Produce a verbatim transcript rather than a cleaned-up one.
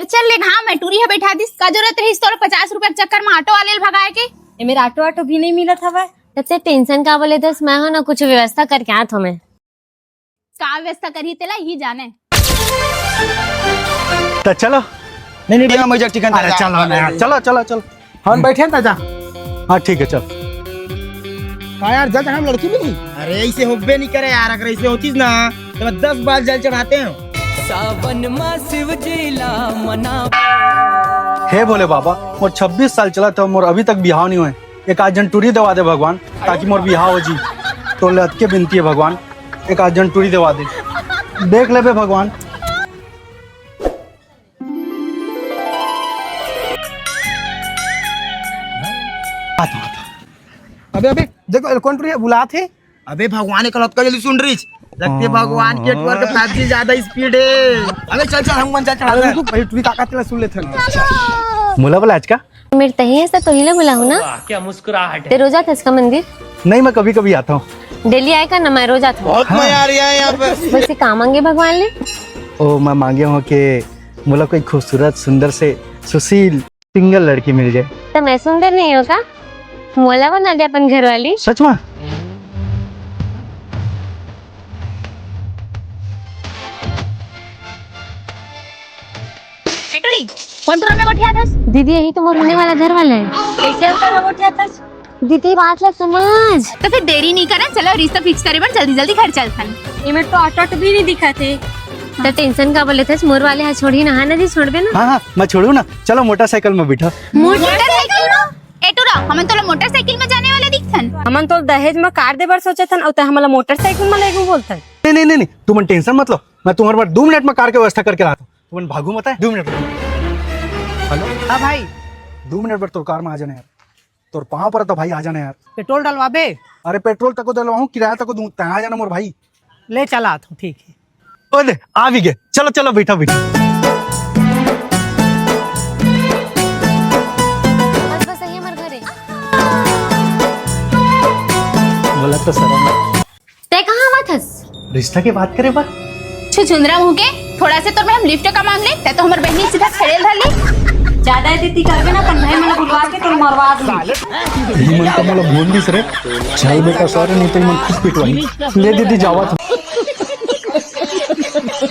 चल ले ना, मैं टूरी ह बैठा दिस। का जरूरत रहिस तोला पचास रुपया के चक्कर में ऑटो वाले ल भगाए के? ए मेर ऑटो ऑटो भी नहीं मिलत हवय। तब से टेंशन का बोले दस, मैं हो ना कुछ व्यवस्था करके आत हूँ मैं। का व्यवस्था करही तेला ही जाने। त चलो। नहीं नहीं भैया, मैं जा टिकन अरे चलो ना यार, चलो चलो चलो। हम बैठे हैं, जा। हाँ ठीक है, चल। का यार, जल चढ़ाने लड़की मिली? अरे ऐसे होबे नहीं करे यार, अगर ऐसे होतीस ना तो मैं दस बार जल चढ़ाते हैं। सावन मा शिव जी ला मना। हे भोले बाबा, मोर छब्बीस साल चलत हे, मोर अभी तक बिहाव नहीं होए। एक आध झन टूरी देवा दे भगवान, ताकि मोर बिहाव हो जी। तोर ले अतके बिनती हे भगवान, एक आध झन टूरी देवा दे। देख लेबे भगवान। अबे अबे, देखो कौन टूरी हे, बुलात हे। अबे भगवान, एक लतका जल्दी सुन रही। लगते भगवान के टूर के फाइव जी ज्यादा स्पीड है। अबे चल चल, हम मन चल चल। अरे रुक भाई, टूरी काका तेला सुन लेथन। मोला बोला आज का? मेरे तही है तो तोहिला बुलाहूँ ना। वाह, क्या मुस्कुराहट है। ते रोज आथस का मंदिर? नहीं, मैं कभी कभी आता हूँ। डेली आए का ना, मैं रोज आता हूँ। बहुत हाँ। मजा आ रही है यहाँ पे। वैसे का मांगे भगवान ले? ओ, मैं मांगे हूँ कि मोला कोई खूबसूरत, सुंदर से, सुशील, सिंगल लड़की मिल जाए। तो मैं सुंदर नहीं हूँ का? मोला बना दे अपन घर वाली। सच में? बेटुरी, कौन टूरा में गोठियाथस? दीदी, यही तो मोर होने वाला घर वाला है। कैसे उतर गोठियाथस? दीदी, बात ला समझ। तो फिर देरी नहीं करन, चलो रिश्ता फिक्स करे बर जल्दी जल्दी घर चलथन। ये मेर तो ऑटो ऑटो भी नहीं दिखत हे। तो टेंशन का बोले थे, मोर वाले हा छोड़ी ना, हाँ ना जी, छोड़ देना। हाँ हाँ, मैं छोड़ू ना, चलो मोटरसाइकिल में बैठो। मोटरसाइकिल में? ए टूरा, हमन तोला मोटरसाइकिल में जाने वाला दिखथन? हमन तो दहेज में कार दे बर सोचत हन, अउ तै हमला मोटरसाइकिल में लेगू बोलथन। नहीं नहीं नहीं नहीं, तुमन टेंशन मत लो, मैं तुम्हारे बर दो मिनट में कार के व्यवस्था करके लाता हूँ। तुमन भागू मत है, दो मिनट में। हेलो। हाँ भाई। दो मिनट बर तोर कार में आ जाना यार, तोर पाँव परत हँव भाई, आ जाना यार। पेट्रोल डलवाबे? अरे पेट्रोल तको डलवाहूँ, किराया तको दूँ, तै आ जाना मोर भाई। ले चल आत हँव, ठीक है। ओ दे, आ भी गए। चलो चलो, बैठा बैठा। बस बस, यही हमार घर है। बोला तो शर्म। तै कहाँ आवत हस? रिश्ता के बात करे बर। छुछुंदरा मुँह के, थोड़ा से तोर में हम लिफ्ट का मांग ले, तै तो हमर बहिनी सीधा छड़ेल धर ले। ज्यादा दीदी करबे ना, अपन भाई मन बुलवा के तोर मरवा दूँ। ये मन तो मोला भूल दिस रे। चल बेटा, सॉरी, नहीं तो ये मन खुद पिटवाई। ले दीदी, जावत हँव।